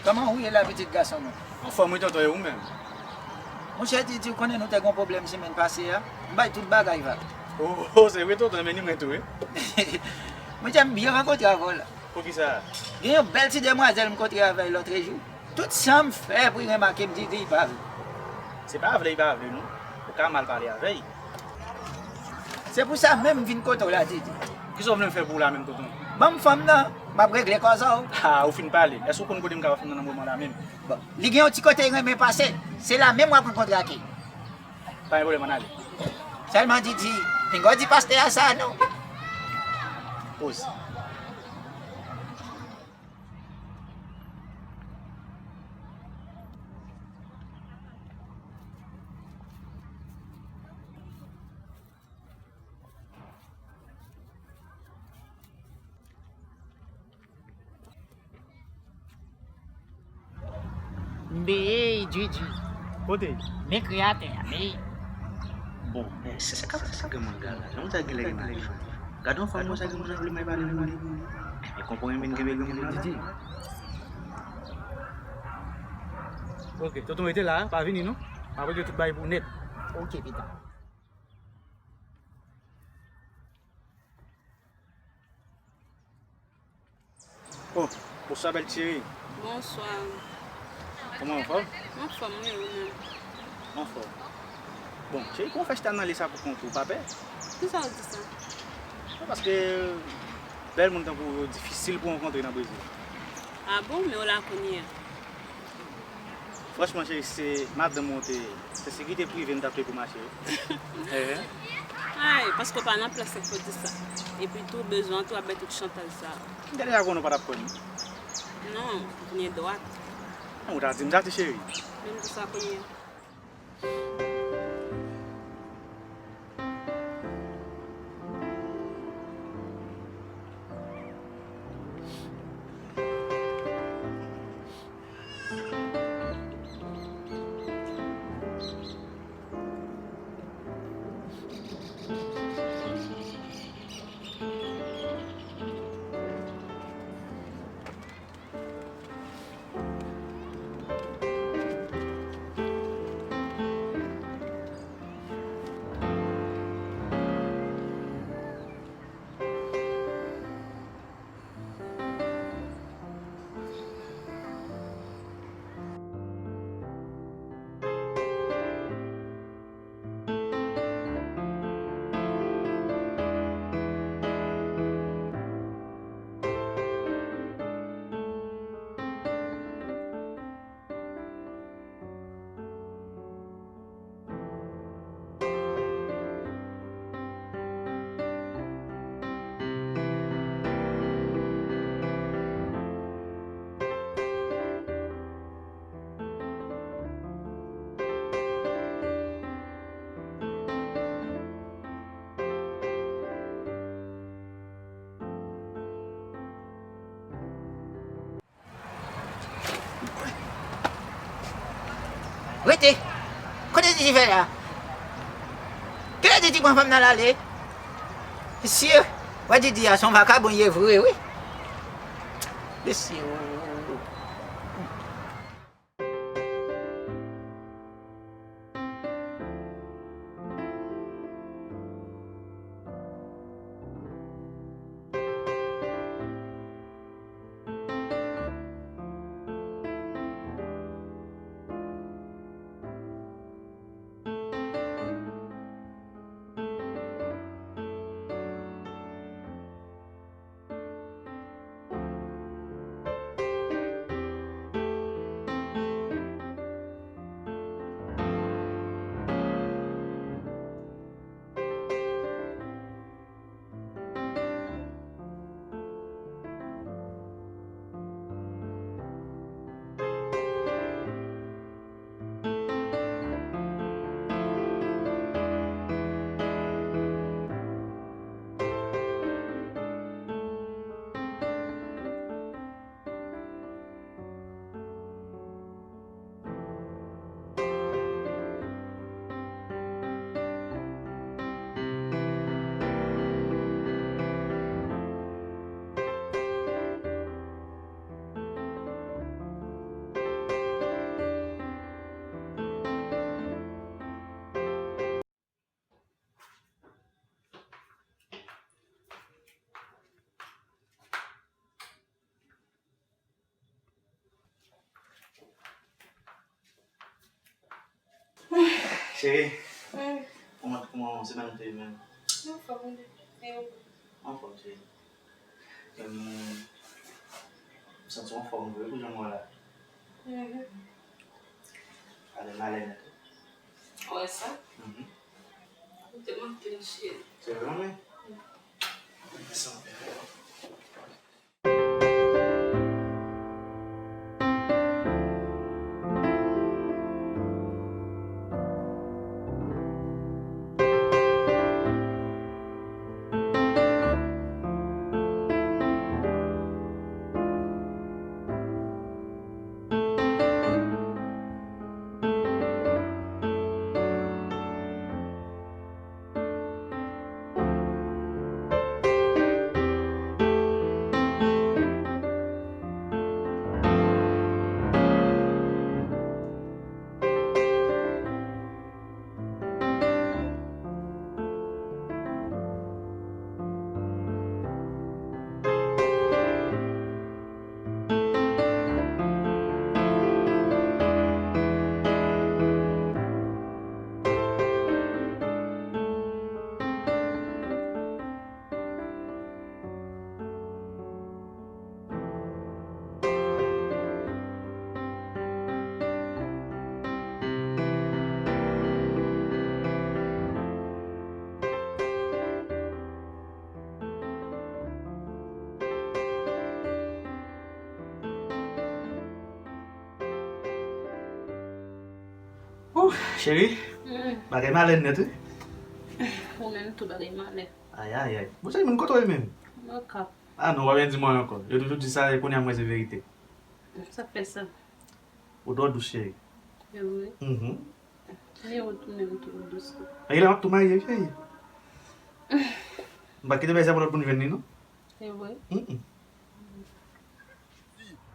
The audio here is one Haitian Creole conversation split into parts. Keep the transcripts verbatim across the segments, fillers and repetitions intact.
Kòman ou ye la, pitit gason mwen? Anfòm wi, tonton, e ou menm? Monchè Didi, ou konnen nou te gen pwoblèm semèn pase a? M bay tout bagay vag. Oh, oh, se vre, tonton, men ni mwen tou, wi. Monchè, m byen rankontre avè w la. Poukisa? Gen yon bèl ti demwazèl m kontre avè l lòtrejou. Tout sa m fè pou l remake m, Didi, li pa vle. Se pa vle, li pa vle, non. Ou ka mal pale avè l. Se pou sa menm m vin kote w la, Didi. Kisa w vle m fè pou w la menm, tonton? Ban m fanm nan, m ap regle kòz a w. Ha, ou fin pale. Èske w konn kote m ka wè fanm nan nan moman la menm? Bon, li gen yon ti kote l renmen pase. Se la menm w ap rankontre ak li. Pa gen pwoblèm, ann ale. Sèlman Didi, pinga w di pastè a sa non. Poz. Mbeyy, Didi. Kote? Men kreyatè a, men. Bon, eh, se sa k ap fè sa granmoun gala. Granmoun sa genlè gen mari. Gade yon fanm konsa granmoun sa vle mari pale pou li. Eh, men konprann men genbe granmoun nan la. Didi. Ok, tonton rete la, pa vini non. M ap regle tout bagay pou nèt. Ok, pita. Oh, bonswa bèl cheri. Bonswa. Kòman, anfòm? M anfòm, wi, ou menm? M anfòm. Bon, cheri, kòman w fè chita nan lye sa pou kont ou, ou pa pè? Poukisa w di sa? Non, paske bèl moun tankou w yo difisil pou w rankontre nan Brezil. Ah bon? Men w la kounye a. Franchman, cheri, se madanm ou te, se sekirite prive m t ap peye pou mache, wi. Ehe. Ay, paske w pa nan plas sa k fè w di sa. Epi tou, bezwen an tou ap bay tout chantaj sa. M te deja konnen w pa t ap kwè m. Non, ou gen dwa. Non, ou ta di m sa tou, cheri. Men m di sa kounye a. Rete! Kote Didi fè la? Kilè Didi pran fanm nan l ale? Mesye, wè Didi a se yon vakabon li ye vre wi. Mesye o. Cheri, hmm, kòman, kòman semèn ou te ye menm? Anfòm, wi. E ou? Anfòm, cheri. Em, m santi w anfòm vre pou jan m wè la. Mhm. Ale m ale nèt. Ou wè sa? Mhm. Ou te manke m, cheri. Se vre, wi? Mm. Mèsi anpil. Ouh, cheri, hmm, bagay malè nèt, wi. Ou menm tou bagay malè. Ayayay. Bon, cheri, moun kote w ye menm? Nan Okap. Ah non, w pa byen di mwen ankò. Yo toujou di sa, e kounye a m wè se verite. Sa k fè sa? Ou twò dous, cheri. E vre? Mhm. Men ou tou menm tou dous tou. Genlè m ap tou marye, cheri. M pa kite bagay sa pou lòt moun jwenn li, non. E vre? Mm-mm.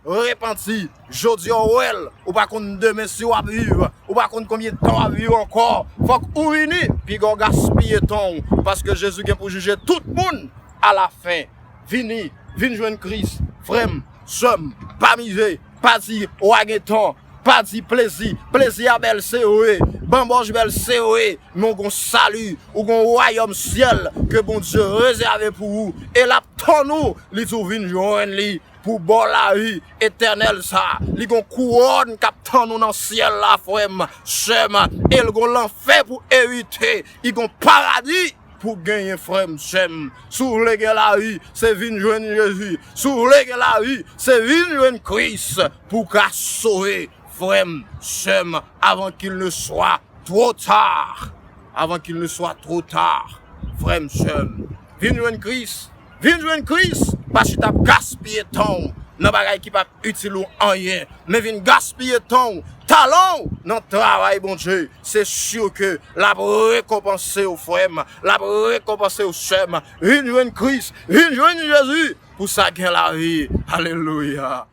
Repanti, jodi a w wè l, ou pa konn demen si w ap viv, ou pa konn konbyen tan w ap viv ankò. Fòk ou vini, piga w gaspiye tan w, paske Jezi gen pou jije tout moun alafen. Vini, vin jwenn Kris, frè m, sè m, pa mize, pa di w a gen tan, pa di plezi, plezi a bèl se vre, banbòch bèl se vre, men w gon sali, ou gon wayòm syèl ke Bondye rezève pou ou, e l ap tann ou, li di w vin jwenn li pou ba w lavi etènèl sa. Li gon kouwòn k ap tann ou nan syèl la, frè m, sè m, e l gon lanfè pou evite, li gon paradi pou genyen, frè m, sè m. Si w vle gen lavi, se vin jwenn Jezi. Si w vle gen lavi, se vin jwenn Kris pou w ka sove, frè m, sè m, avant qu'il ne soit trop tard. Avant qu'il ne soit trop tard, frè m, sè m. Vin jwenn Kris. Vin jwenn Kris. Pa chita ap gaspiye tan w nan bagay ki p ap itil ou anyen. Men vin gaspiye tan w, talan w nan travay Bondye. Se si ke l ap rekonpanse w, frè m. L ap rekonpanse w, sè m. Vin jwenn Kris. Vin jwenn Jezi. Pou sa gen lavi. Alelouya.